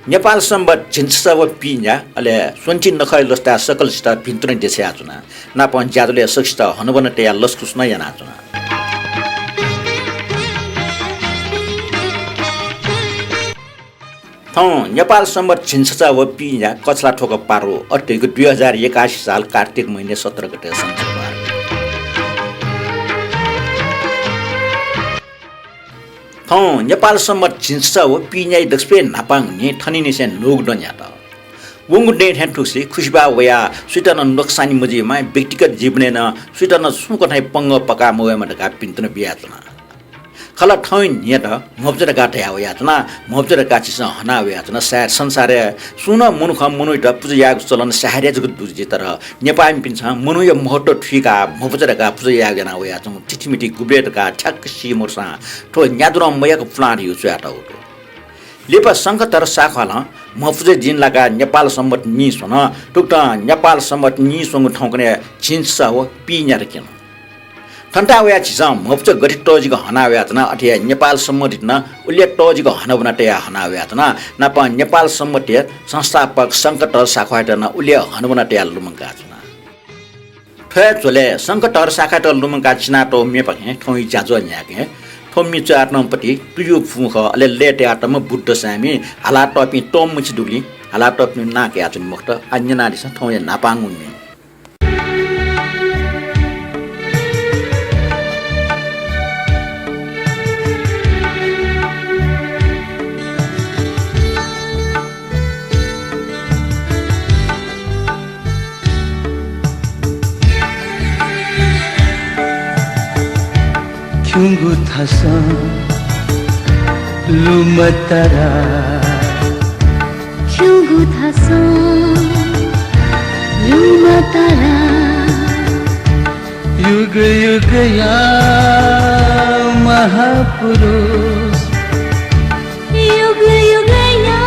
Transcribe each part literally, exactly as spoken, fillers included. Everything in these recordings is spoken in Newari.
नेपाल संवत् झिंछसः व पीन्या, अले स्वन्ति नखःया लसताय् सकलसित भिन्तुना देछानाच्वना। नापं ज्याझ्वलय् सकसित हनाबना तयाः लसकुस नं यानाच्वना। थौं नेपाल संवत् झिंछसः व पीन्या कछलाथ्वक पारु, अथे धइगु दुई हजार एकासी साल कार्तिक महिना सत्र गते सञ्चय्। थौं नेपाल संवत् झिंछसः व पीन्याया दक्वसिबय् न्हापांगु न्हि थनिंनिसें न्हूगु दँ न्ह्यात। वंगु दँय् थें थुगुसी खुसिबाः वयाः सुइत नं नोक्सानी मजुइमा, व्यक्तिगत जीवनय् नं सुइत नं छुं कथंया पंगः पका मवयेमा धकाः भिन्तुना बियाच्वना। खला थौंया न्हियात म्हपुजा धकाः धया वयाच्वना, म्हपुजा धकाः झीसं हना वयाच्वना। सायद संसारय् सुं नं मनुखं मनूयात पुजा यायेगु चलन सायद हे जक दु जुइ, तर नेपाःमिपिन्सं मनूया महत्व थुइकाः म्हपुजा धकाः पुजा यायेगु याना वयाच्वंगु थितिमिति गुबलय् धकाः ठ्याक्क सी मरुसां थ्व न्यादुरं मयाक पुलांनिगू च्वयातःगु दु। लिपा शंखधर साख्वालं म्हपुजा जिंलाकाः नेपाल संवत् नीस्वन, थुकथं नेपाल संवत् नीस्वंगु थौंकन्हय् झिंछसः व पीन्यात क्यन। थन ताः वयाः झीसं म्हपुजा गथे तःजिक हना वयाच्वना, अथे हे नेपाल संवत्यात नं उलि हे तःजिक हनाबना तयाः हना वयाच्वना। नापं नेपाल संवत्या संस्थापक शंखधर साख्वायात नं उलि हे हनाबना तयाः लुमंकाच्वना। थ्व हे झ्वलय् शंखधर साख्वायात लुमंकाः चिनातःगु म्येपाखें थौंया ज्याझ्वः न्ह्याकें थ्व म्ये च्वयातःम्ह पति तुयु पुंखः, अले लय् तयातःम्ह बुद्ध साय्मि, हालातःपिं तःमछि दुगुलिं हालातःपिनिगु नां कयाच्वने मखुत। आः न्यनादिसँ थौंया न्हापांगु म्ये। खिउँगु थासं लुमतारा। खिउँगु थासं लुमतारा। युग युगया महापुरुष। युग युगया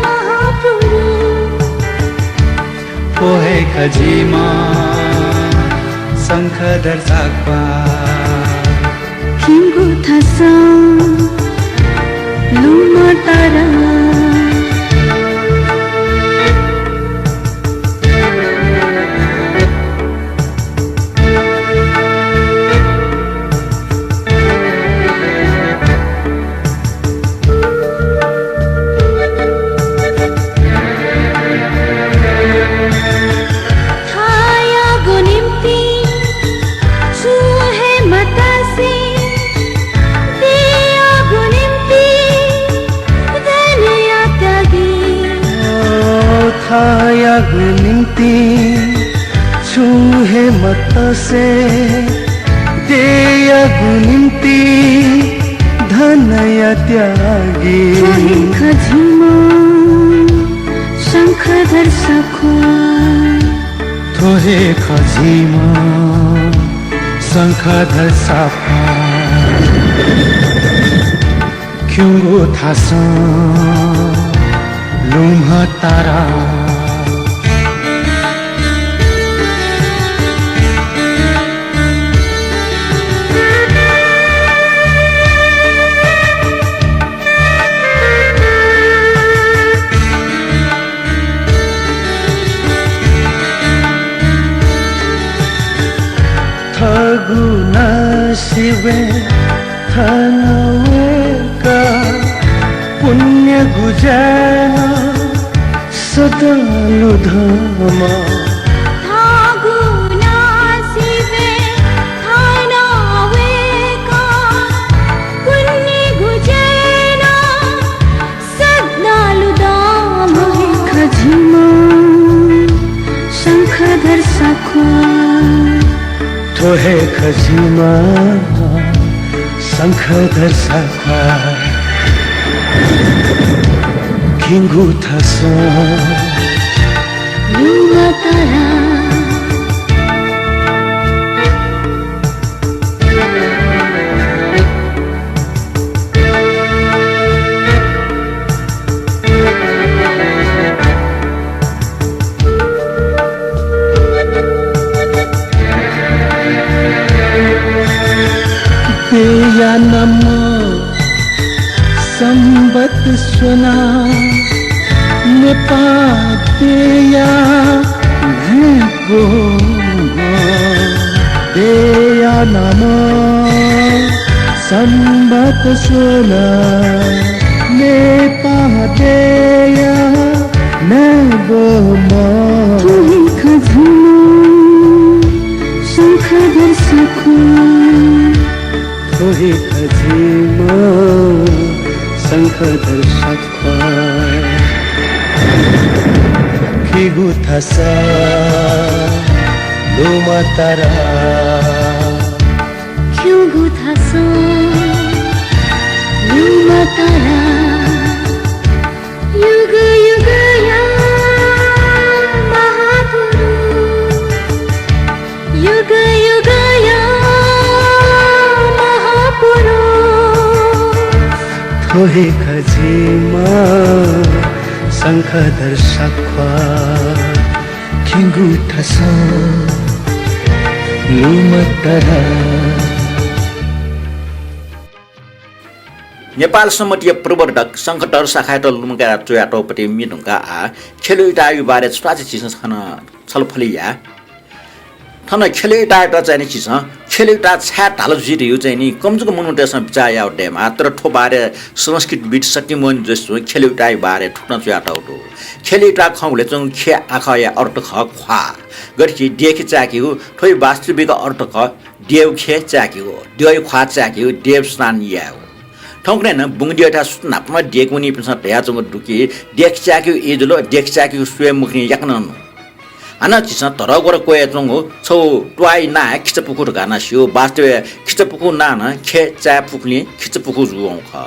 महापुरुष। थ्व हे खः झीम्ह शंखधर साख्वाः। खिउँगु थासं लुमतारा। थायागु निम्ति छुं हे मतासे, दयागु निम्ति धनया त्यागी। ओ, थायागु निम्ति छुं हे मतासे, दयागु निम्ति धनया त्यागी। थ्व हे खः झीम्ह शंखधर साख्वाः। थ्व हे खः झीम्ह शंखधर साख्वाः। खिउँगु थासं लुमतारा। थःगु नसिबय् थन वय्कः पुण्यगु ज्याय् नं सदां लुधंम्ह। थःगु नसिबय् थन वय्कः पुण्यगु ज्याय् नं सदां लुधंम्ह। थ्व हे खः झीम्ह शंखधर साख्वाः। थ्व हे खः झीम्ह शंखधर साख्वाः। खिउँगु थासं लुमतारा। दया नामं सम बत स्वना नेपाः देया न्हय्‌ब्वम्ह देया नामं संवत स्वना नेपाः देया न्हय्‌ब्वम्ह थ्व हे खः झीम्ह शंखधर साख्वाः। थ्व हे खः झीम्ह शंखधर साख्वाः। खिगु थासं लुमतारा। खिगु थासं लुमतारा। युग युगया महापुरुष, युग युगया महापुरुष। थ्व हे खः झीम्ह शंखधर साख्वाः। खिगु थासं लुमतारा। नेपाल संवतया प्रवर्तक शंखधर साख्वाःयात लुमकाः च्वयातःगु पति म्ये धुंकाः आः ख्यलय् उताःया बारे छुं झीसं थन छलफल याये। थन ख्यलय् उताःयात चाहिँ नि झीसं ख्यलय् उताः छाय् धाल जुइ धइगु चाहिँ नि कम जक मनूतय्‌सं बिचाः यायेगु दयेमाः, तर थ्व बारे संस्कृतविद् सत्यमोहन जोशीं ख्यलय् उताःया बारे थुकथं च्वयातःगु दु। ख्यलय् उताः खँ हुलय् च्वंगु ख्यया आखः अर्थ खः ख्वाः। गथे कि देय्‌खे चाय्‌केगु, थ्वया वास्तविक अर्थ खः द्यःखे चाय्‌केगु, द्यःया ख्वाः चाय्‌केगु, देव स्नान यायेगु। थौंकन्हय् नं बुंगद्यःथाय् सुथ न्हापा नं देय्‌के वनीपिन्सं धयाच्वंगु दु कि देय्‌खे चाय्‌केगु ई जुल, देय्‌खे चाय्‌केगु स्वये मखुनि याकनं नु। हानं झीसं धरोहर क्वय् च्वंगु छगू त्वाःया नां हे खिचापुखू धकाः नं स्यू। वास्तवय् खिचापुखू नां नं ख्यय् चाय् पुखुलिं खिचापुखू जूवंगु खः।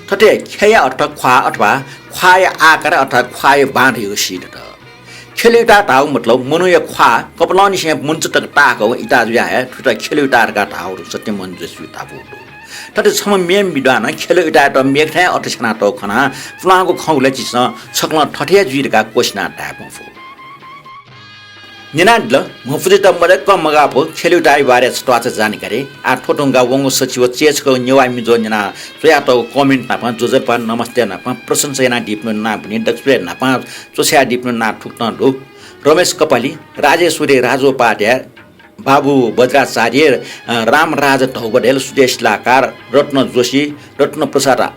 थथे ख्यया अर्थ ख्वाः अथवा ख्वाःया आकार अर्थात् ख्वाःया बां धइगु सीदत। ख्यलय् उताः धाःगु मतलब मनूया ख्वाः कपालंनिसें मुंचा तक ताःहाकःगु इताः जुयाः हे थुइत ख्यलय् उताः धकाः धाःगु दु, सत्यमोहन जोशीया धापू दु। थथे छम्ह मेम्ह विद्वानं ख्यलय् उताःयात मेगु थें अर्थ स्यनातःगु खनाः पुलांगु खँ हुलय् झीसं छकलं थथे हे जुइ धकाः क्वसिनाः धाये मफु। न्यनादिल, म्हपुजुयात मदय्‌क मगाःपु ख्यलय् उताःया बारे छत्वाःचा जानकारी। आः थ्व धुंकाः वंगु सछि व चय् छकःगु नेवाः मिजों न्यनाः च्वयातःगु comment नापं ज्वजलपा नमस्ते नापं प्रशंसा यानादीपिनिगु नां बुने दक्वसिबय् न्हापां च्वछायादीपिनिगु नां थुकथं दु। रमेश कपाली, राजेश्वरी राजोपाध्याय, बाबु वज्राचार्य, अ, रामराज धौबडेल, सुदेश शिलाकार, रत्न जोशी, रत्नप्रसाद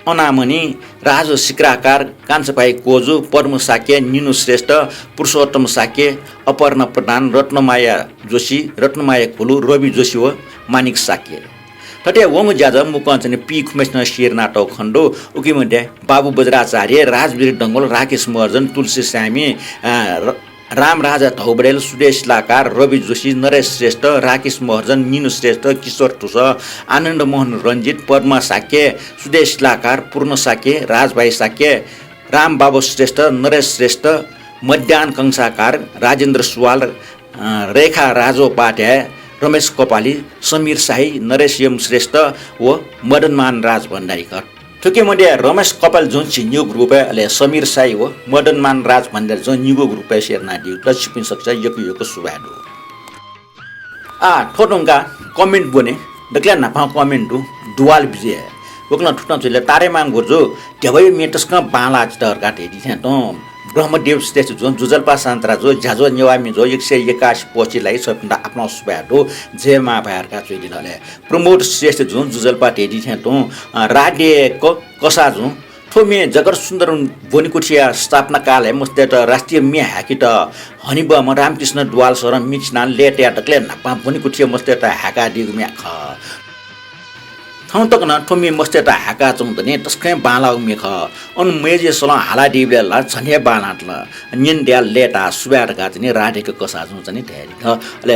अनामणि, राजु सिक्राकार, कान्छाभाइ कोजु, पद्म शाक्य, निनु श्रेष्ठ, पुरुषोत्तम शाक्य, अपर्णा प्रधान, रत्नमाया जोशी, रत्नमाया घुलु, रवि जोशी व माणिक शाक्य। थथे वंगु ज्याझ्वः मुक्कं चाहिँ नि पीखुम्हेसिनं सिरनातःगु खने दु। उकी मध्ये बाबु वज्राचार्य, राजवीर डंगोल, राकेश महर्जन, तुलसी साय्मि, अ, र-, रामराजा धौबडेल, सुदेश शिलाकार, रवि जोशी, नरेश श्रेष्ठ, राकेश महर्जन, निनु श्रेष्ठ, किशोर तुस, आनन्द मोहन रञ्जित, पद्मा शाक्य, सुदेश शिलाकार, पूर्ण शाक्य, राजभाइ शाक्य, रामबाबु श्रेष्ठ, नरेश श्रेष्ठ, मध्यान कंसाकार, राजेन्द्र सुवाल, अ, रेखा राजोपाध्याय, रमेश कपाली, समीर शाही, नरेश यम श्रेष्ठ व मदनमान राज भण्डारी खः। थुकी मध्ये रमेश कपाली जुं झिंनिगू group-य्, अले समीर शाही व मदनमान राज भण्डारी जुं निगू group-य् सिरनादीगु दु। छिकपिन्सं सकसितं यक्व यक्व सुभाय् दु। आः थ्व धुंकाः comment ब्वने, दकलय् न्हापां comment दु दुवाल विजय। वय्‌कलं थुकथं च्वयादिल, तारेमान गुरुजु, ध्यबाया म्ये तसकं बांलाः जितः धकाः धयादी थें तुं। ब्रह्मदेव श्रेष्ठ जुं, ज्वजलपा शान्तराज जु, ज्याझ्वः नेवाः मिजो एक सय एकासी post-या लागि छिकपिन्त आपालं सुभाय् दु, जय मांभाय् धकाः च्वयादिल। अले प्रमोद श्रेष्ठ जुं ज्वजलपा धयादी थें तुं, अ, राधेक कसाः जुं, थ्व म्ये जगत सुन्दरम ब्वनेकुथिया स्थापना कालय् मस्तय्‌त राष्ट्रिय म्ये हाय्‌केत हनेबहःम्ह रामकृष्ण दुवाल सरं म्ये चिनाः लय्‌तायाः दकलय् न्हापां ब्वनेकुथिया मस्तय्‌त हाय्‌कादीगु म्ये खः। थौं तक नं थ्व म्ये मस्तय्‌त हाय्‌काच्वंगु दनि, तसकं बांलाःगु म्ये खः। अन मय्‌जुया सलं हालादीबलय् ला झन हे बांलाः तल। न्यने दयाः लय्‌ताः सुभाय् धकाः चाहिँ नि राधेक कसाः जुं चाहिँ नि धयादी थें। अले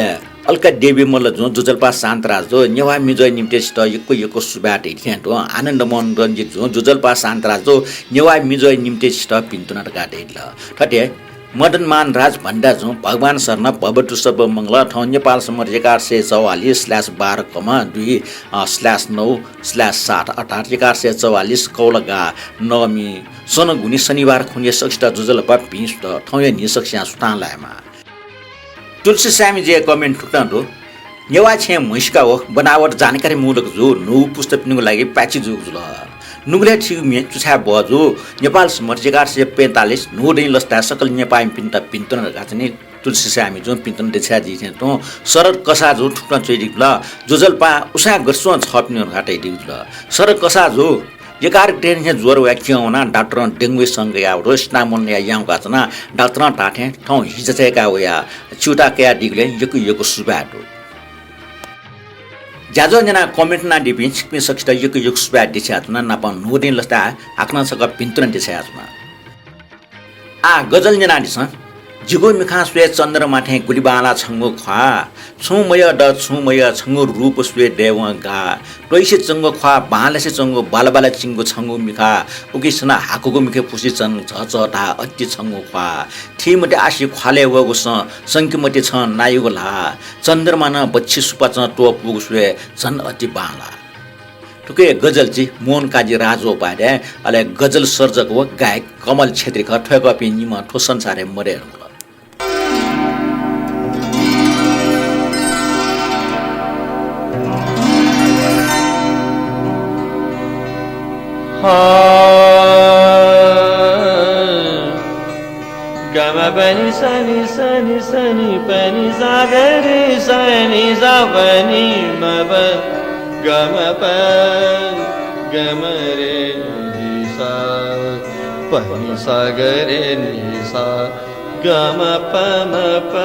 अलका देवी मल्ल जुं ज्वजलपा शान्तराज जु, नेवाः मिजोया निंतिं छितः यक्व यक्व सुभाय् धयादी थें तुं। आनन्द मोहन रञ्जित जुं ज्वजलपा शान्तराज जु, नेवाः मिजोया निंतिं छितः भिन्तुना धकाः धयादिल। थथे मदनमान राज भण्डारी जुं भगवान शरण भवतु सर्वमंगल, थौं नेपाल सम्बत एघार सय चौवालिस slash बाह्र कमा दुई, अ, slash नौ slash सात, अर्थात् एघार सय चौवालिस कौलगा नवमी सनगुनी शनिबार खुन्हु सकसित ज्वजलपा भिंसुत, थौंया न्हि सकसियां सुथां लायेमा। तुलसी साय्‌मिजुया comment थुकथं दु, नेवाः छेँय् म्हैसिका व बनावट जानकारीमूलक जू, न्हू पुस्तापिनिगु लागि पाय्‌छि जूगु जुल। नुगलय् थीगु म्ये चुछाय् बहःजू। नेपाल सम्बत एघार सय पैंतालिस न्हूदँय् लसताय् सकल नेपाःमिपिन्त भिन्तुना धकाः चाहिँ नि तुलसी साय्‌मिजुं भिन्तुना देछाया जुइथें तुं शरद कसाःजु थुकथं च्वयादीगु जुल। ज्वजलपा उसाँय् गथे च्वं छःपिनिगु धकाः तयादीगु जुल। शरद कसाःजु एघार गतेनिसें ज्वर वयाः क्यं वनाः डाक्टरं डेंगुया संकेत याःबलय् स्नामून यानाः याउँका च्वनाः डाक्टरं धाःथें थौं हिचा चाय्‌का वयाः च्यूताः कयादीगुलिं यक्व यक्व सुभाय् दु। ज्याझ्वः न्यनाः comment यानादीपिं छिकपिं सकसित यक्व यक्व सुभाय् देछायाच्वना। नापं न्हूदँय् लसताय् हाकनं छकः भिन्तुना देछायाच्वना। आः गजल न्यनादिसँ। जिगु मिखां स्वये चन्द्रमा थें गुलि बांलाः छंगु ख्वाः। छुं मयः द, छुं मयः, छंगु रूप स्वये दयेवं गाः। त्वइसे च्वंगु ख्वाः, बांलासे च्वंगु, बालबाला चिंगु छंगु मिखा। उकी सनाः हाकुगु मिखे फुसि च्वं झःझः धाः अति छंगु ख्वाः। थी मते आसि ख्वालय् वःगु सँ, संके मते छं नायेगु ल्हाः। चन्द्रमा नं बच्छि सुपाँचं त्वःपूगु स्वये झन अति बांलाः। थुकी गजल छि मोहन काजी राजोपाध्याय, अले गजल सर्जक व गायक कमल छेत्री खः। थ्वय्‌कःपिं निम्हं थ्व संसारय् मदये धुंकल। गम पनि सनि सनि सनि पनि सागरे सनि सा पनि मब गम प गम रे नि सा पनि सागरे नि सा गम प म प।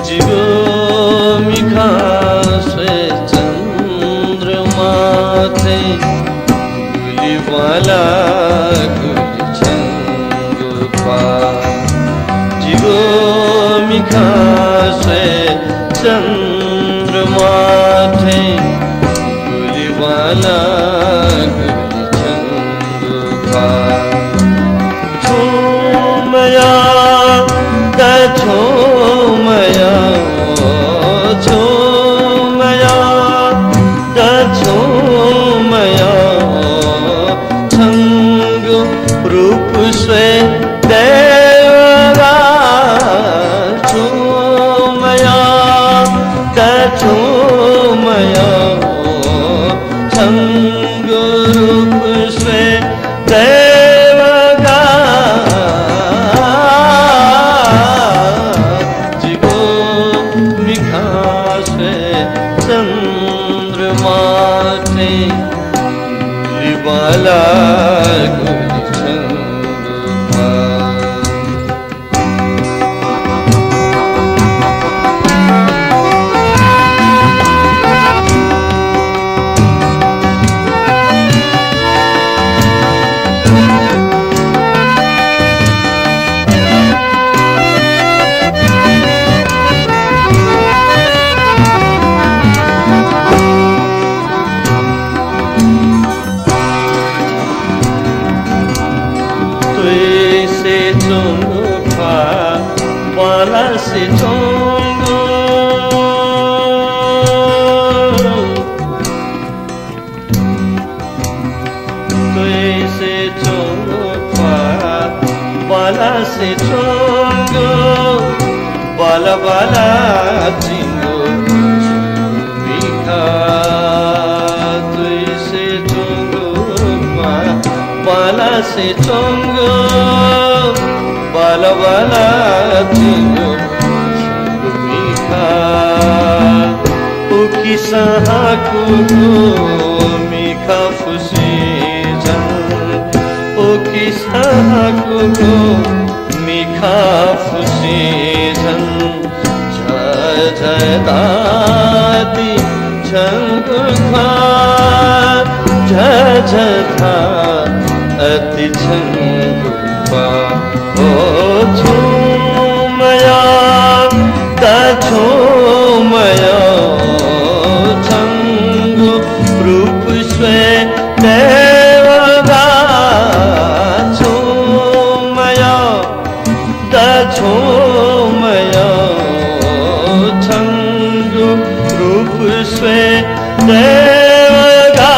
जिगु मिखां स्वये चन्द्रमा थें गुलि बांलाः गुलि छंगु ख्वाः। जिगु मिखां स्वये चन्द्रमा थें गुलि बांलाः गुलि छंगु ख्वाः। छुं मयः द छुं मयः, ओ छुं मयः द छुं मयः, छंगु रूप स्वये दयेवं गाः। छुं मयः द छुं मयः, छंगु रूप स्वये दयेवं गाः। जिगु मिखां स्वये चन्द्रमा थें गुलि बांलाः गुलि छंगु ख्वाः। त्वइसे च्वंगु ख्वाः बांलासे च्वंगु। त्वइसे च्वंगु ख्वाः बांलासे च्वंगु, बांला बांला चिंगु छंगु मिखा। त्वइसे च्वंगु ख्वाः बांलासे च्वंगु, बांला बांला चिंगु छंगु मिखा। उकिसं हाकुगु मिखा फुसि झन, उकिसं हाकुगु मिखा फुसि झन। झःझः धाः अति छंगु ख्वाः, झःझः धाः अति छंगु ख्वाः। ओ छुं मयः द छुं स्वये देवगा,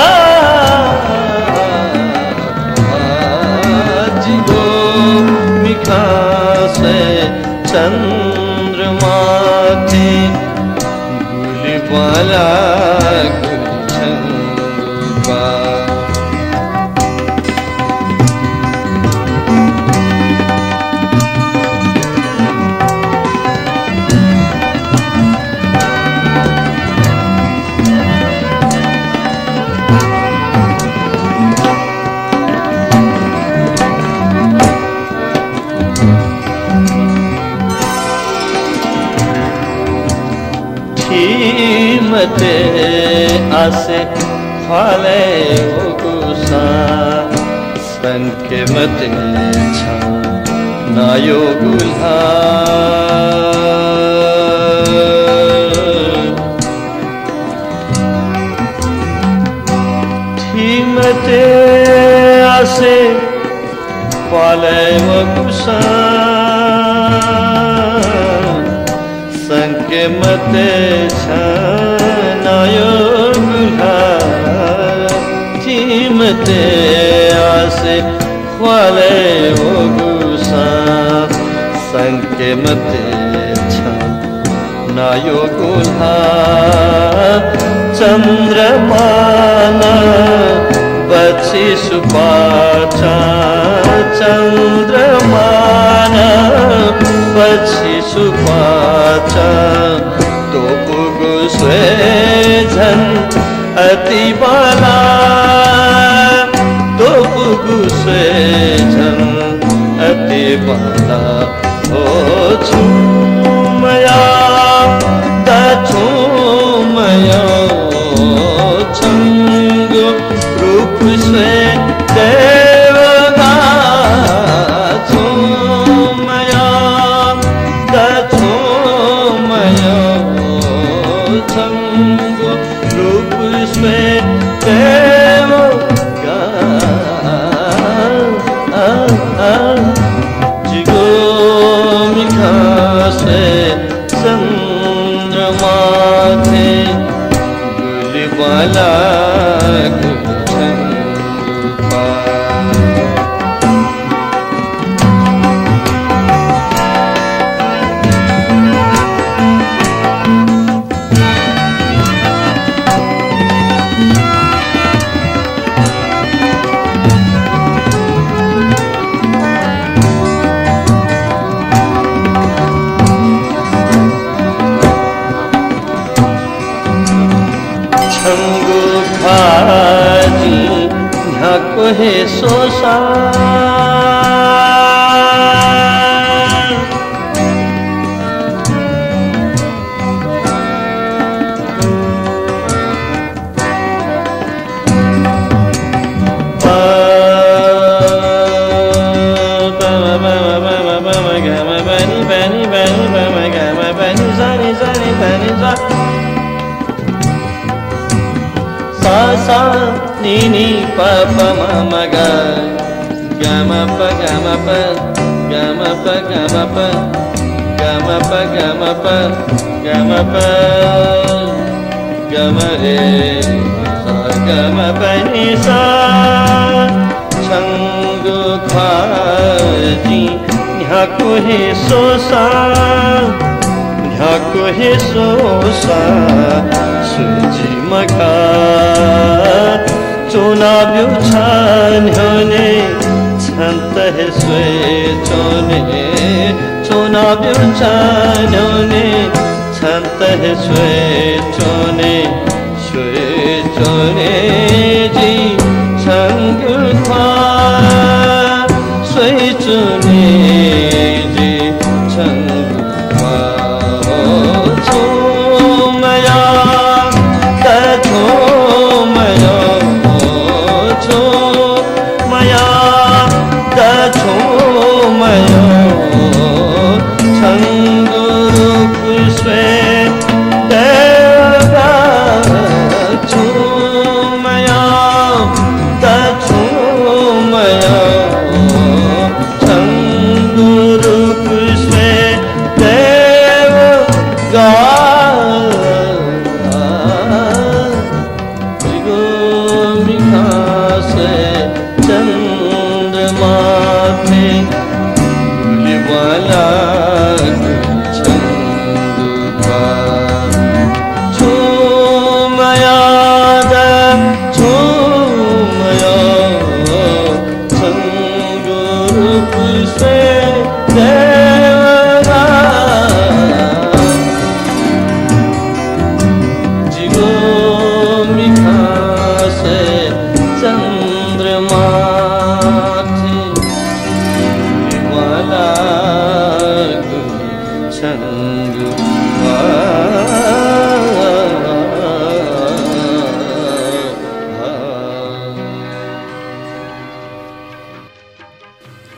जिगु मिखा स्वये चन्द्रमा थें, गुलि बांला गुलि छंगु बां। थी मते आसे ख्वालय् वःगुसां, संके मते छं नायोगु ल्हाः। थी मते आसे ख्वालय् वःगुसां, संके मते छं नायोगु ल्हाः। थी मते आसे ख्वालय् वःगुसां, संके मते छं नायोगु ल्हाः। चन्द्रमां नं बच्छि सुपाँचं, चन्द्रमां नं बच्छि सुपाँचं, त्वपुगु स्वये झन अति बांला, त्वपुगु स्वये झन अति बांला। ओ छुं मयाः, दा छुं मयाः, छंगु रूप स्वये देवगा। छुं मयाः, दा छुं मयाः, छंगु रूप स्वये देवगा। जिगु मिखा स्वये चन्द्रमा थें, गुलि बांला गुलि छंगु बां। छंगु ख्वाः जिं न्ह्याक्व हे स्वःसां। सा सा नी नी पा पा मा मा गा। गा मा पा गा मा पा, गा मा पा गा मा पा, गा मा पा गा मा पा, गा मा पा, गा मा रे सा गा मा पा नी सा। छंगु ख्वाः जिं न्ह्याक्व हे स्वःसां, न्ह्याक्व हे स्वःसां स्वये जि मखा। च्वनाब्यु छ न्ह्यःने छन्त हे स्वये च्वने, च्वनाब्यु छ न्ह्यःने छन्त हे स्वये च्वने, स्वये च्वने जि छंगु ख्वाः, स्वये च्वने जि छंगु ख्वाः। ओ छुं मयाः, दा छुं मयाः, ओ छुं मयाः, दा छुं मयाः, छंगु रूप स्वये देवगा। छुं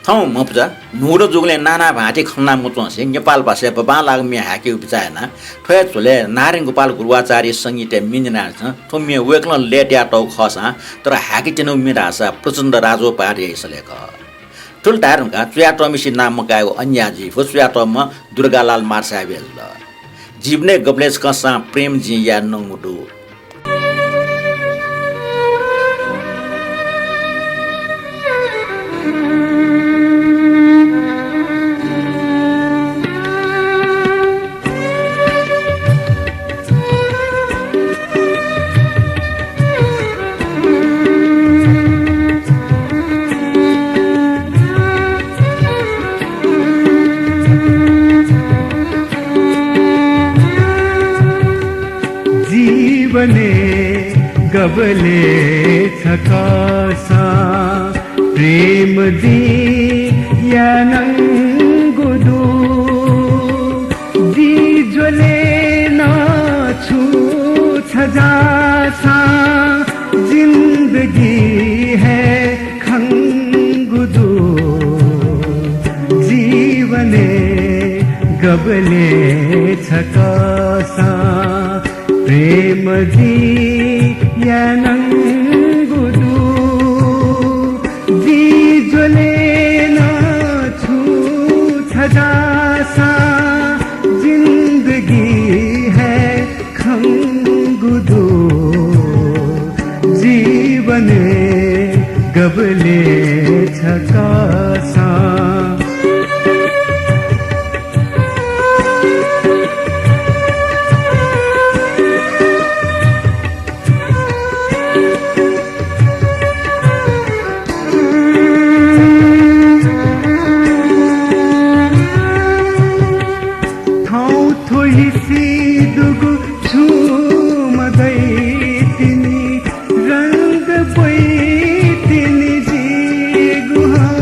थौं मपुजा न्हूदँ जूगुलिं नाना भांति खँ ल्हाना मच्वंसे नेपाल भाषाय् बांलाःगु म्ये हाय्केगु बिचाः याना। थ्व हे झ्वलय् नारायण गोपाल गुरुवाचार्य संगीतय् म्ये न्यनादिसँ। थ्व म्ये वय्कलं लय् तयातःगु खःसां, तर हाय्केत्यनागु म्ये धाःसा प्रचण्ड राजोपाध्याय सलय् खः। थुलि धाये धुंकाः च्वयातःम्हेसिया नां मकायेगु अन्याय जुइ फु। च्वयातःम्ह दुर्गालाल मार्साहेब हे जुल। जीवनय् गबलय् छकः सां प्रेम जिं याये नंगु दु। जीवनय् गबलय् छकः सां प्रेम जिं याये नंगु दु। जि ज्वलय् नं छु छजाःसां जिन्दगी हे खंगु दु। जीवनय् गबलय् छकः सां प्रेम जिं याये नंगु दु। जि ज्वलय् नं छु छजाःसां जिन्दगी हे खंगु दु। जीवनय् गबलय् छकः सां थौं थ्व हिसि दुगु छुं मदइतिनि, रंग ब्वइतिनि जिगु हं।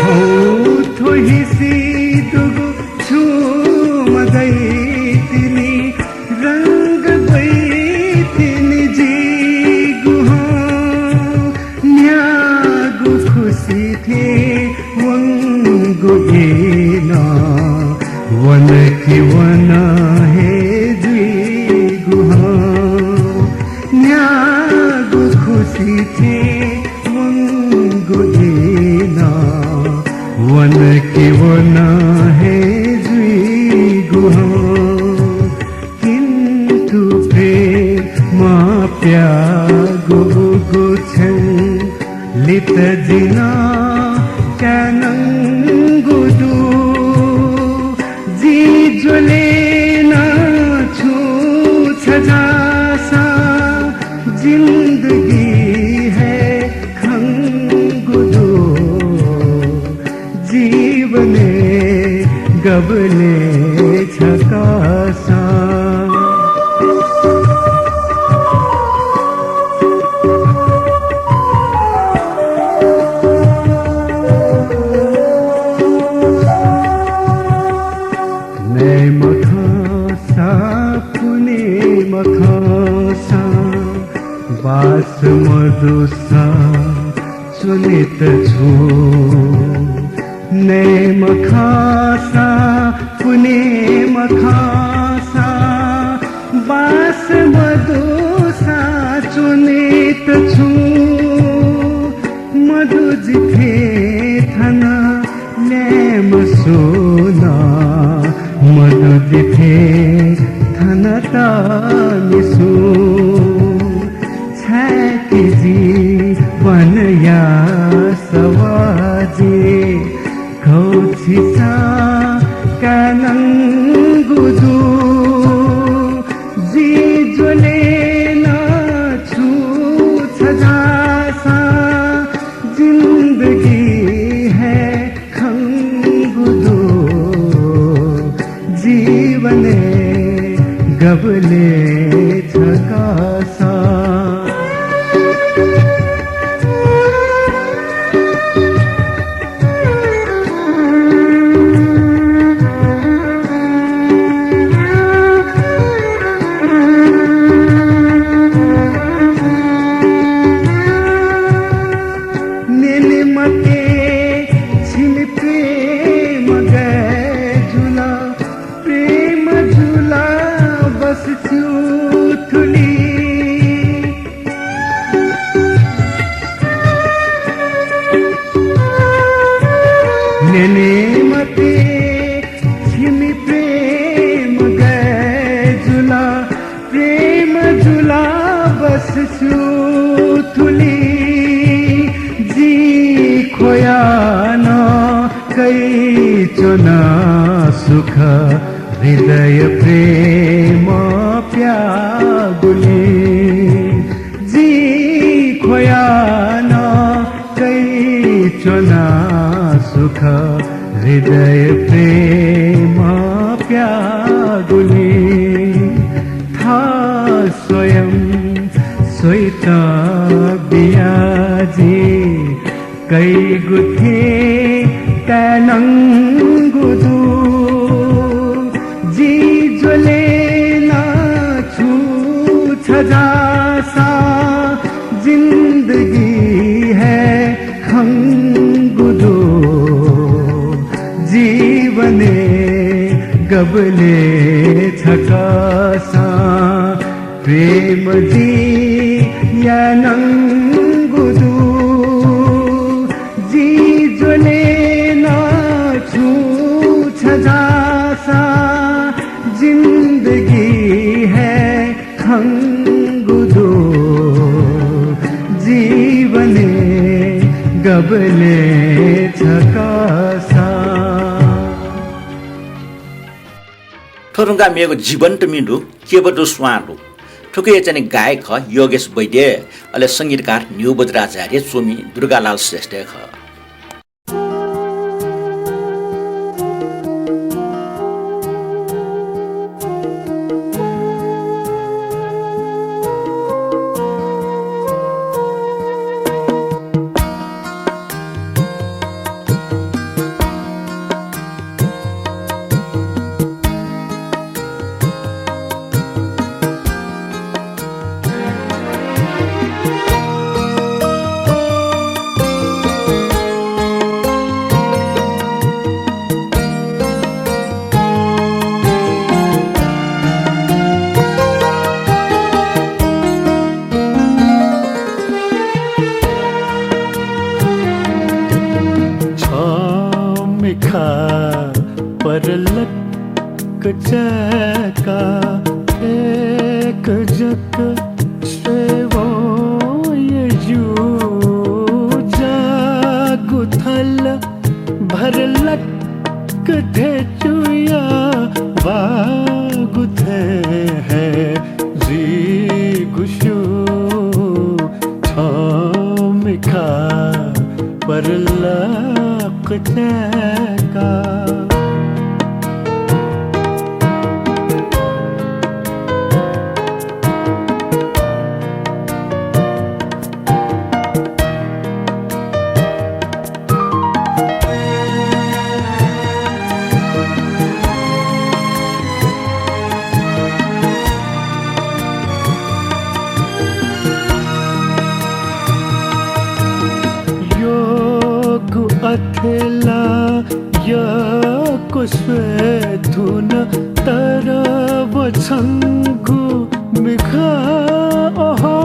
हौ, थ्व हिसि दुगु छुं मदइतिनि, रंग ब्वइतिनि जिगु हं। न्ह्यागु खुसि थें वंगु इ नं वन कि वन हे जुइगु हं। न्ह्यागु खुसि थें वंगु इ नं वन कि वन हे जुइगु हं। किन्तु प्रेमं प्याःगु उगु छेँ लित जिं नं काये नंगु दु। जि ज्वलय् नं छुं छजाःसां जिन्दगी हे खंगु दु। जीवनय् गबलय् छकः सां नये मखंसा पुने मखंसा बास मदुसा च्वनेत छु। नये मखंसा पुने मखंसा बास मदुसा च्वनेत छु। मदु जिथें थन ल्याय्म्ह सुं नं, मदु जिथें थन तःमि सुं। छाय्कि जीवनया सवाः जिं घौछिसां काये नंगु दु। जि ज्वलय् नं छुं छजाःसां जिन्दगी हे खंगु दु। जीवनय् गबलय् छकः सां प्यने मते छिमि प्रेम गय् जुला, प्रेम जुला बसछु थुलि। जि ख्वया न कइ च्वना सुख, हृदय प्रेम प्यागुलि। जि ख्वया न कइ च्वना सुख, हृदय प्रेम प्यागुलि। था स्वयं स्वइत बियाजि कइगु थें तय्‌नंगु दु। जि ज्वले ना छु छजासा जिन्दगी हे खंगु दु। जीवने गबले छकसा प्रेम जि यानागु दु। जि ज्वले ना छु छजासा जिन्दगी हे खंगु दु। जीवने गबले छकसा। थ्व धुंकाः मेगु जीवन्त मि दु, केबा दु, स्वां दु। थुकिया चाहिँ गायक खः योगेश वैद्य, अले संगीतकार न्ह्यू बज्राचार्य, च्वमि दुर्गालाल श्रेष्ठ खः। छमिखा परलक चय्‌का एक जक स्वये वये ज्यू। जाःगु थल भरलक धेचुया वाःगु थें हे जुइगु स्यू। छमिखा परलक चय्‌का। योगु अथे ला यक्व स्वये धुन, तर व छंगु मिखा, ओहो,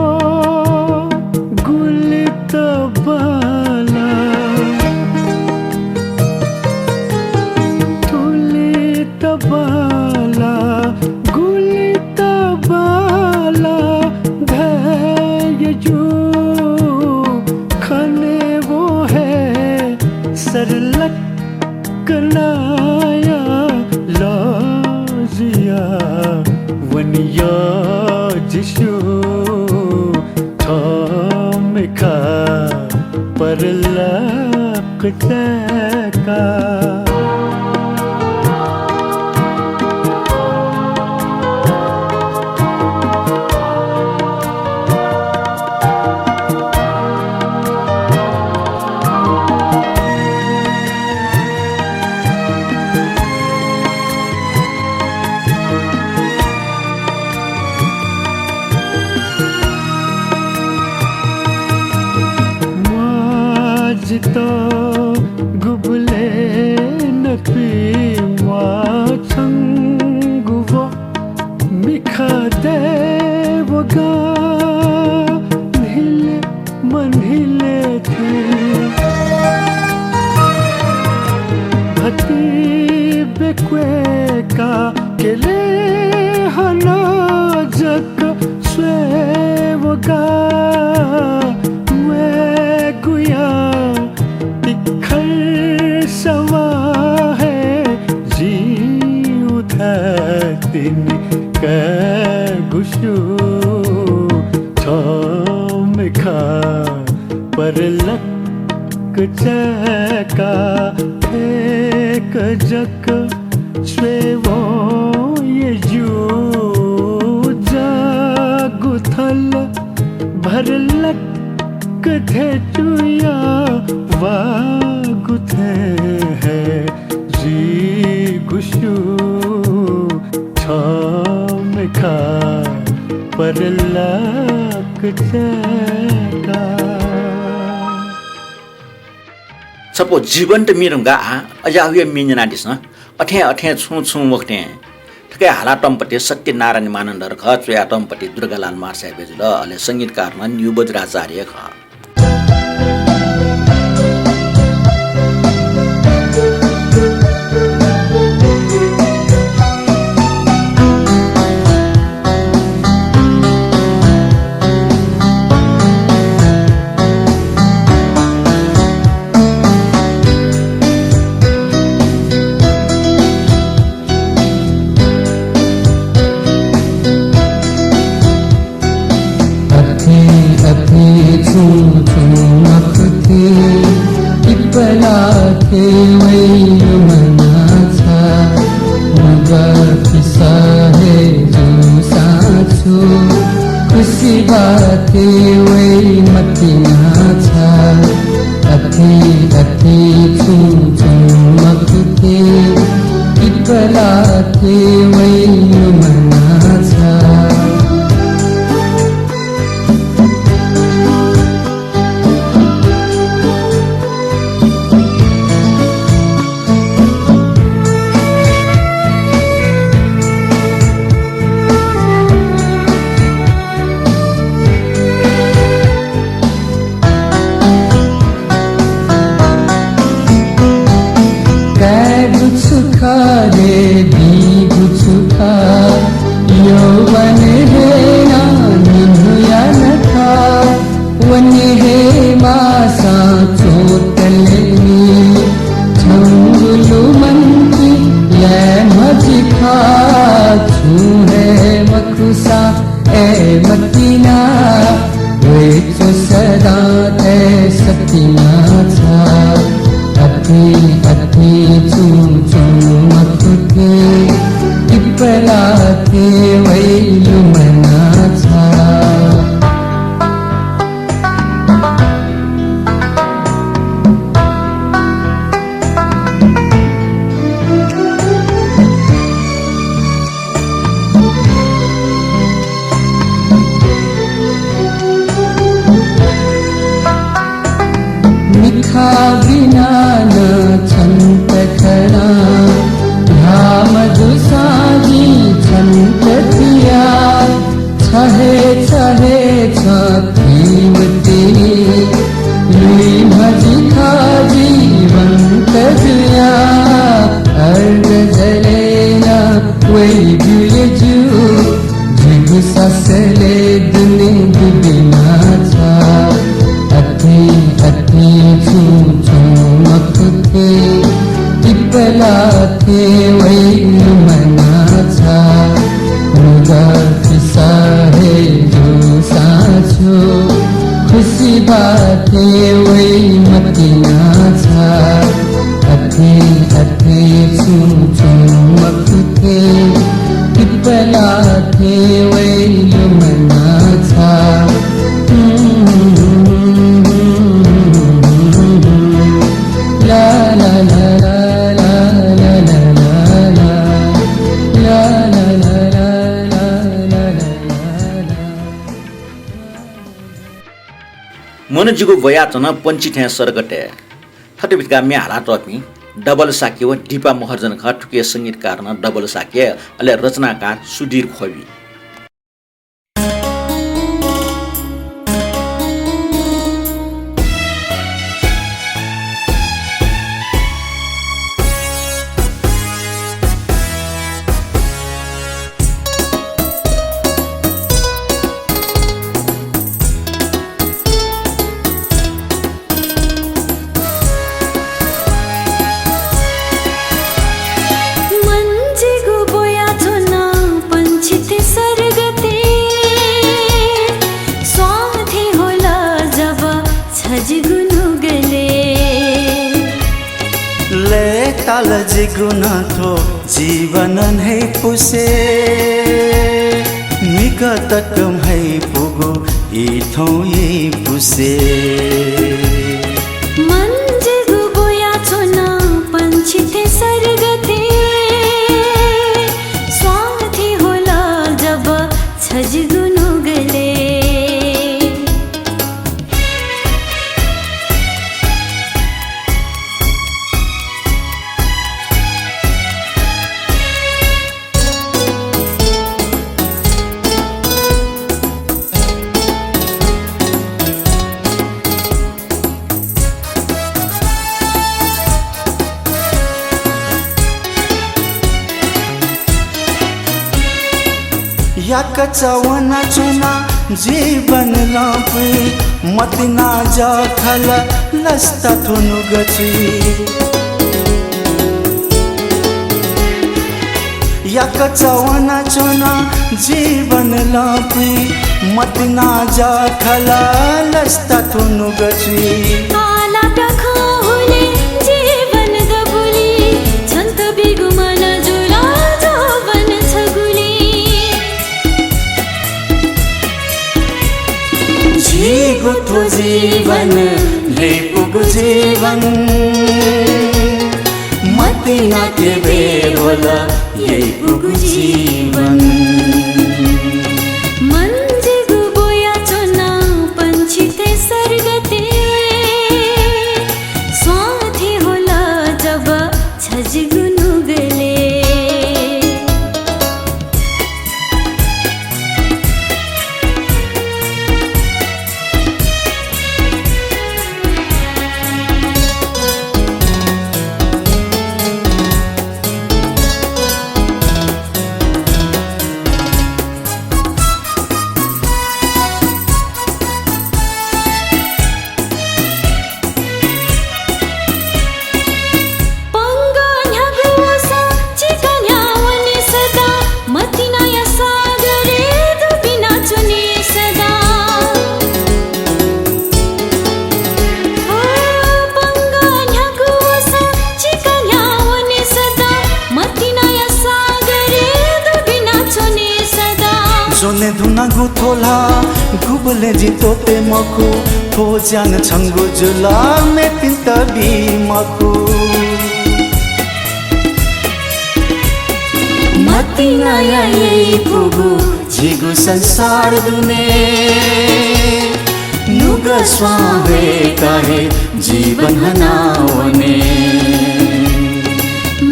गुलि तबाला, थुलि तबाला, गुलि तबाला धयागु खने व हे सरलक नाया लजिया वनिया जिशु। थमिखा परलक चय्‌का। म्वाः जितः गुबलें नकतिनि म्वाः छंगु व मिखा दयेवं न्हिले मन्हिले थें। क्वय्का केले हना जक स्वय्वगा वय्गुया तिखर सवाः हे जिं उथातिनि कय्गु स्यू। छम्ह खः परलक चय्का थेक जक स्वय्वं यज्यू। जागु थल भरलक थेचुया वागु थें हे जिगु स्यू। छम्ह खः परलक चय्का। छपु जीवन्त मि धुंकाः अज्याःगुया मि न्यनादिसँ। अथें अथें छुं छुं वखतें। थुकी हालातःम्ह पति सत्यनारायण मानन्धर खः, च्वयातःम्ह पति दुर्गालाल मार्साय् बेजुल, अले संगीतकार नं न्यू बज्राचार्य खः। अथे अथे छुं छुं मखुथें पिपला थें वइ लुमना छाः। नुगः फिसः हे जूसां छु खुसि बाः थें वइ मतिना छाः। अथे अथे छुं छुं मखुथें पिपला थें वइ लुमना छाः। काय्गु छु खः रे, बीगु छु खः, यौवन हे नं निन्हुया नखः। वने हे माःसां च्वंतले नि, छंगु लुमन्ति याये मजि खः। छुं हे मखुसां अय् मतिना, वइच्वँ सदां तये सतिना छाः। अथे अथे छुं छुं मखुथें पिपला थें वइ लुमना छाः। मिखा बिना नं छन्त खना, घाम दुसां जिं छन्त थिया। छ हे छ हे छ थीवतिनि, लुइम्ह जि खः जीवन्त जुया। अर्घ जले नं वइ जुया जू, जिगु सासलय् दुने दुबिना छाः। अथे अथे छुं छुं मखुथें पिपला थें वइ लुमना छाः। नुगः फिसः हे जूसां छु खुसि बाः थें वइ मतिना छाः। अथे अथे छुं छुं मखुथें पिपला थें वइ लुमना छाः। ला ला ला। मनजिगु ब्वयाच्वन पंक्षी थें सरकतय्। थथे बिथकाः म्ये हालातःपिं डबल शाक्य व दीपा महर्जन खः। थुकिया संगीतकार नं डबल शाक्य, अले रचनाकार सुधीर ख्वबि। लय्ताल जिगु नं थ्व जीवन न्हय्पुसे, निकः तक म्ह्याइपुगु ई थौं यइपुसे। मन जिगु बुयाच्वन पंक्षी थें सर्गते, स्वार्थी होल जब छ जिगु नुगलय्। याकःचा वनाच्वना जीवन लँपुइ, मतिना जःखल लसता थ्व नुगः चुइ। याकःचा वनाच्वना जीवन लँपुइ, मतिना जःखल लसता थ्व नुगः चुइ। आला प्याखं हुले जीवन दबुली, छन्त बिगु मन जुल जोवन छगुली। झीगु थ्व जीवन, न्हय्पुगु जीवन, मतिना के बेहोल यइपुगु जीवन। मन जिगु बुयाच्वन पंक्षी थें सर्गते, स्वार्थी होल जब छ जिगु नुगलय्। पंगः न्ह्यागु वसः चिकन्या वने सदा, मतिनाया सागरय् दुबिना च्वने सदा। ओ, पंगः न्ह्यागु वसः चिकन्या वने सदा, मतिनाया सागरय् दुबिना च्वने सदा। ज्वने धुनागु थ्व ल्हाः गुबलें जिं त्वःते मखु, थ्व ज्यान छंगु जुल, मेपिन्त बी मखु। मतिनाया यइपुगु जिगु संसार दुने, नुगः स्वां वय्काः हे जीवन हनावने।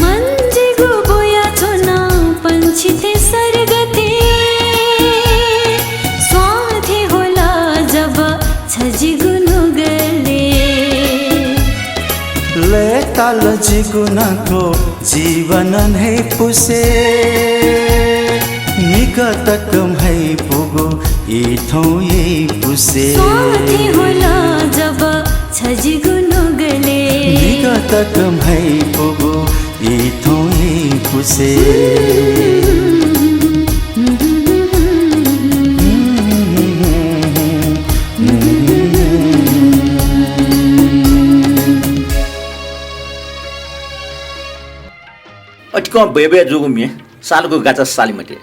मन जिगु बुयाच्वन पंक्षी थें सर्गते, स्वार्थी होल जब छ जिगु नुगलय्। लय्ताल जिगु नं थ्व जीवन न्हय्पुसे, निकः तक म्ह्याइपुगु ई थौं यइपुसे। स्वार्थी होल जब छ जिगु नुगलय्। निकः तक म्ह्याइपुगु ई थौं यइपुसे। अतिकं बय्बय् जूगु म्ये सालगु गाचा साले मते।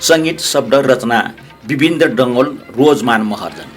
संगीत, शब्द, रचना विबिन्द्र डंगोल, रोजमान महर्जन।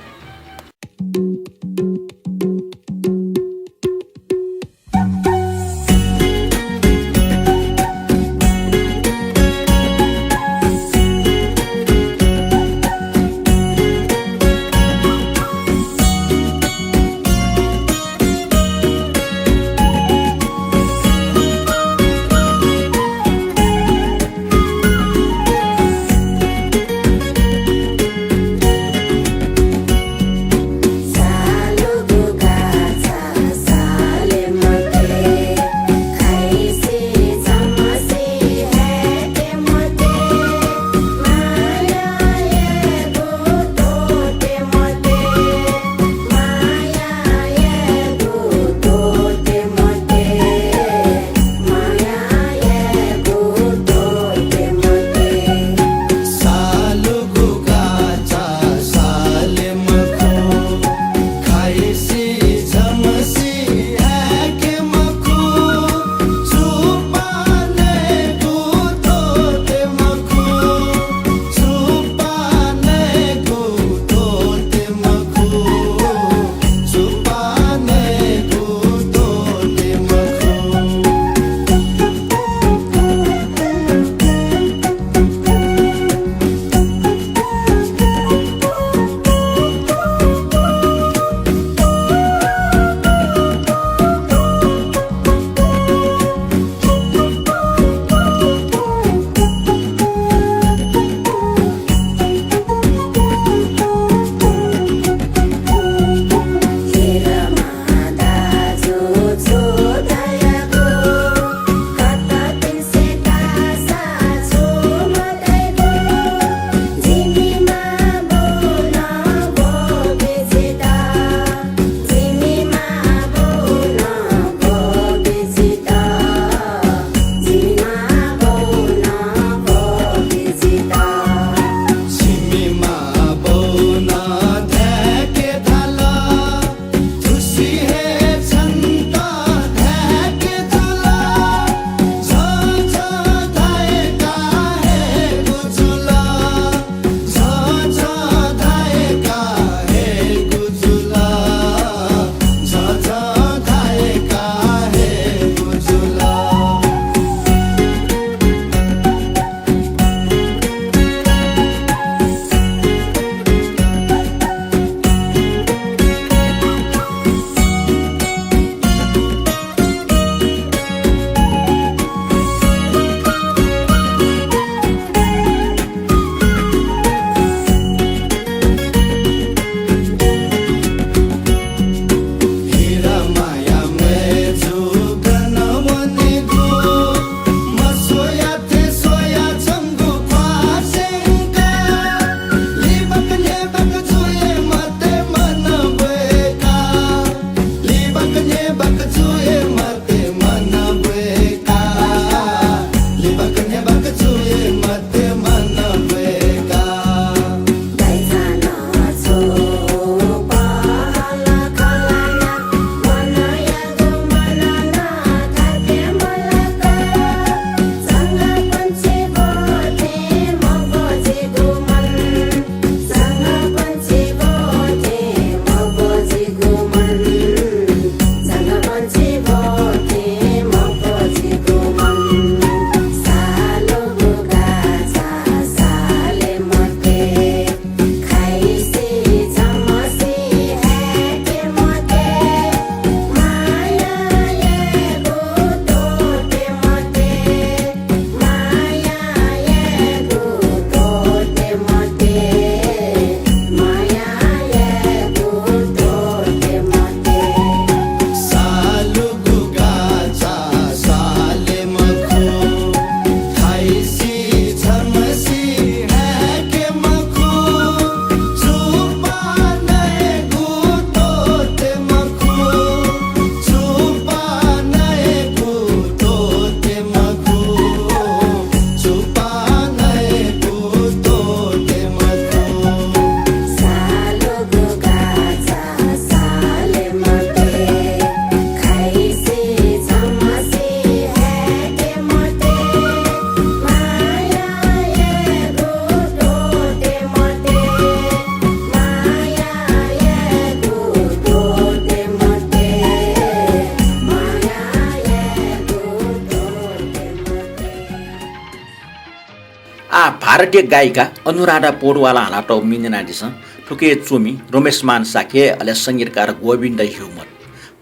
भारतीय गायिका अनुराधा पौडवालं हालातःगु म्ये न्यनादिसँ। थुकिया च्वमि रमेशमान शाक्य, अले संगीतकार गोविन्द ह्युमत।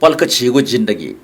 पलख झीगु जिन्दगी।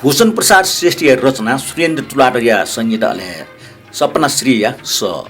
भूषण प्रसाद श्रेष्ठया रचना, सुरेन्द्र तुलाधरया संगीत, अले सपना श्रीया सः।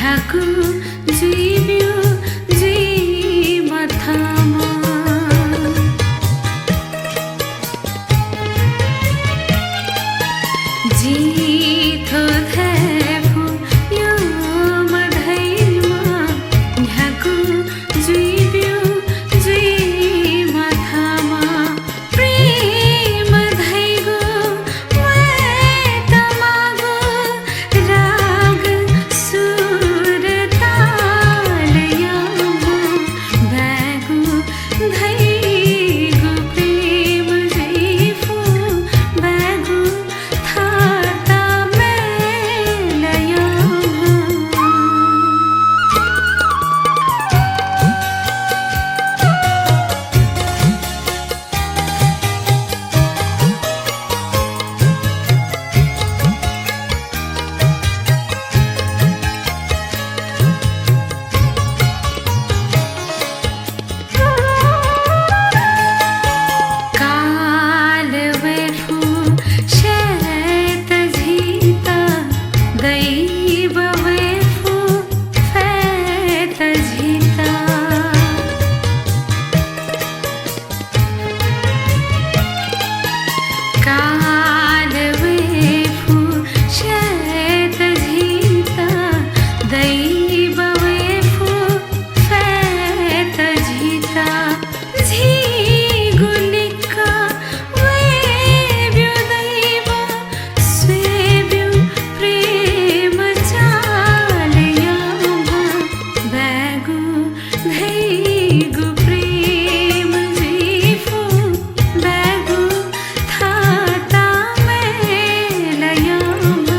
न्ह्यागु जुइब्यु जुइ मथामा। जिं थ्व धाये फु यो मधइमा, न्ह्यागु जुइब्यु जुइ मथामा। प्रेम धइगु वय्‌त माःगु राग सुर तालयाम्ह बाय्‌गु धइगु प्रेम जुइ फु बाय्‌गु थाता मेलयाम्ह। काल वये फु स्यायेत झीत, दैव वये फु फयेत झीत। काल वये फु स्यायेत झीत, दैव वये फु फयेत झीत। झीगु लिक्क वयेब्यु दैव, स्वयेब्यु प्रेम चालयाम्ह बाय्‌गु धइगु प्रेम जुइ फु बाय्‌गु थाता मेलयाम्ह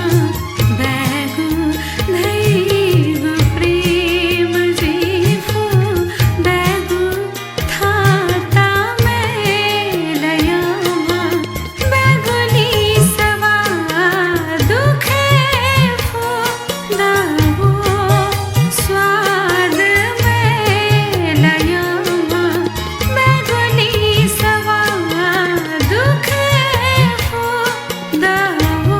बाय्‌गु धइगु प्रेम जुइ फु बाय्‌गु थाता मेलयाम्ह। बाय्‌गु लिसवा दुखे फु दबू स्वाद मेलयाम्ह। बाय्‌गु लिसवा दुखे फु दबू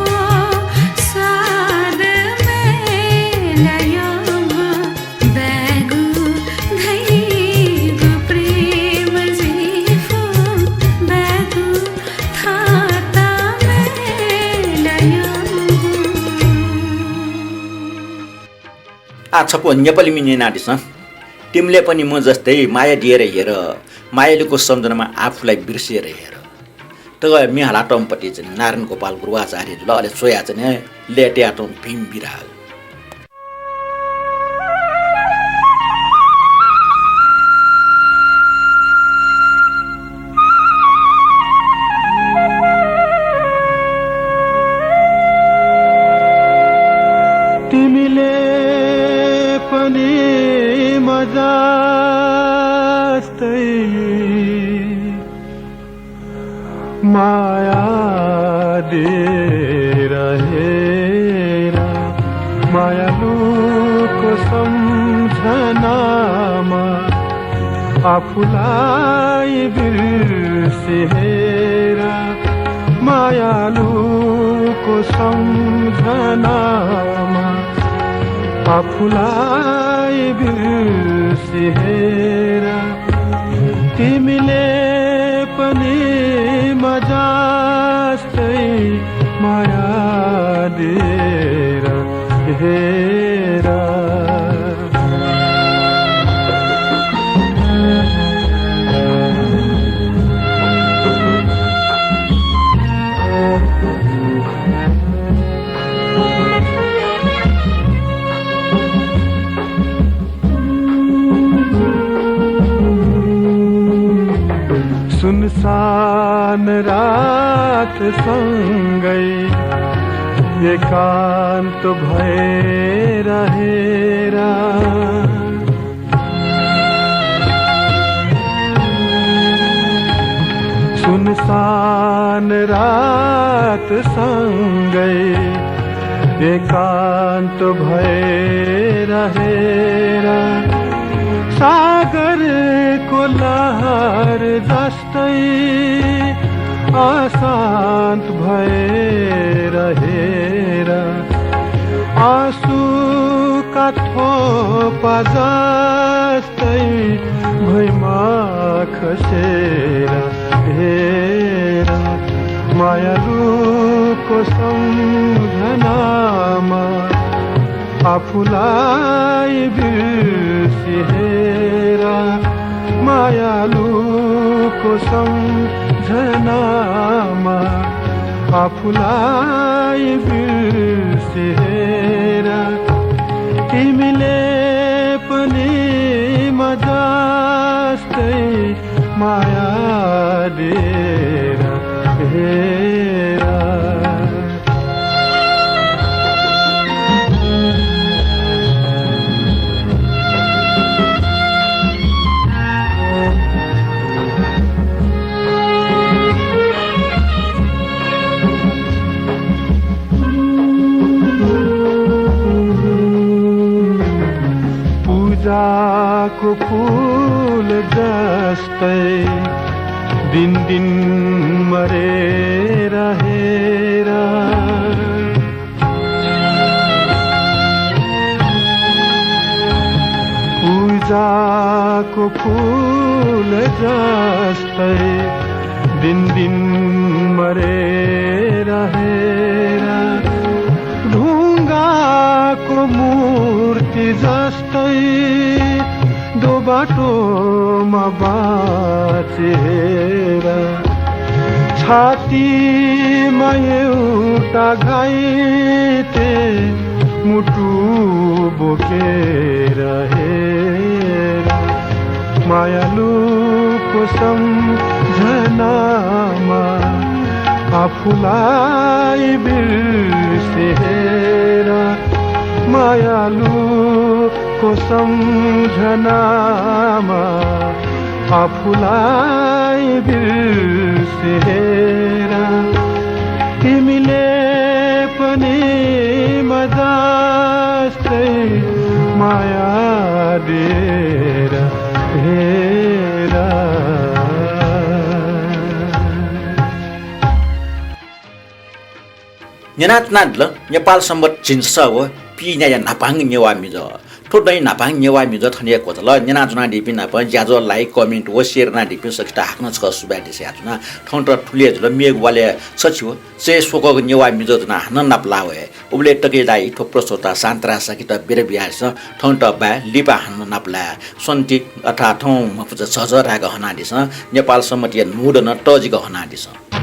स्वाद मेलयाम्ह। बाय्‌गु धइगु प्रेम जुइ फु बाय्‌गु थाता मेलयाम्ह। आः छपु नेपालीमि न्यनादिसँ। तिमिले पनि म जस्तै माया दिएर हेर, मायालुको सम्झनामा आफूलाई बिर्सिएर हेर। तःगः म्ये हालातःम्ह पति चाहिँ नारायण गोपाल गुरुवाचार्य जुल, अले स्वयाच्वने लय्‌तयातःम्ह भीम विराग। तिमीले पनि मजास्तै माया दिएर हेर, मायालुको सम्झनामा आफूलाई बिर्सी हेर, मायालुको सम्झनामा आफूलाई बिर्सी हेर। तिमीले पनि मजास्तै माया दिएर हेर। सुनसान रात सँगै एकान्त भएर हेर। सुनसान रात सँगै एकान्त भएर हेर। सागरको लहर जस्तै अशान्त भएर हेर। आँसुका थोपा जस्तै भैमा खसेर हेर, मायालुको सम्झनामा आफूलाई बिर्सी हेर, मायालुको सम्झनामा आफूलाई बिर्सी हेर, तिमीले पनि म जस्तै माया दिएर हेर। पूजाको फूल जस्तै दिन दिन मरेर हेर। पूजाको फूल जस्तै दिन दिन मरेर हेर। ढुङ्गाको मूर्ति जस्तै दो बाटोमा बाँचेर, छातीमा एउटा घाइते मुटु बोकेर हेर, मायालुको सम्झनामा आफूलाई बिर्से हेर, मायालुको सम्झनामा आफूलाई बिर्से हेर। तिमीले पनि म जस्तै माया दिएर हेर। न्यनाच्वनादिल नेपाल संवत् झिंछसः व पीन्याया न्हापांगु नेवाः म्हिजः। थ्व दँय् न्हापांगु नेवाः म्हिजः थन हे क्वचाल। न्यनाच्वनादीपिं नाप ज्याझ्वः, like, comment व share यानादीपिं सकसित हाकनं छकः सुभाय् देछानाच्वना। थौंकन्हय् थुलि हे जुल, मेगु वालय् छछि व स्वयेस्वकःगु नेवाः म्हिजः ज्वनाः हानं नापलाः वये। उबलय् तके दाइ थ्व प्रस्तोता शान्तराज शाक्ययात बिदा बियादिसँ। थौंकन्हय् बाय्, लिपा हानं नापलाये। स्वन्ति अथवा थौं म्हपुचा झःझः धायेक हनादिसँ। नेपाल संवत्‌या न्हूदँ नं तःजिक हनादिसँ।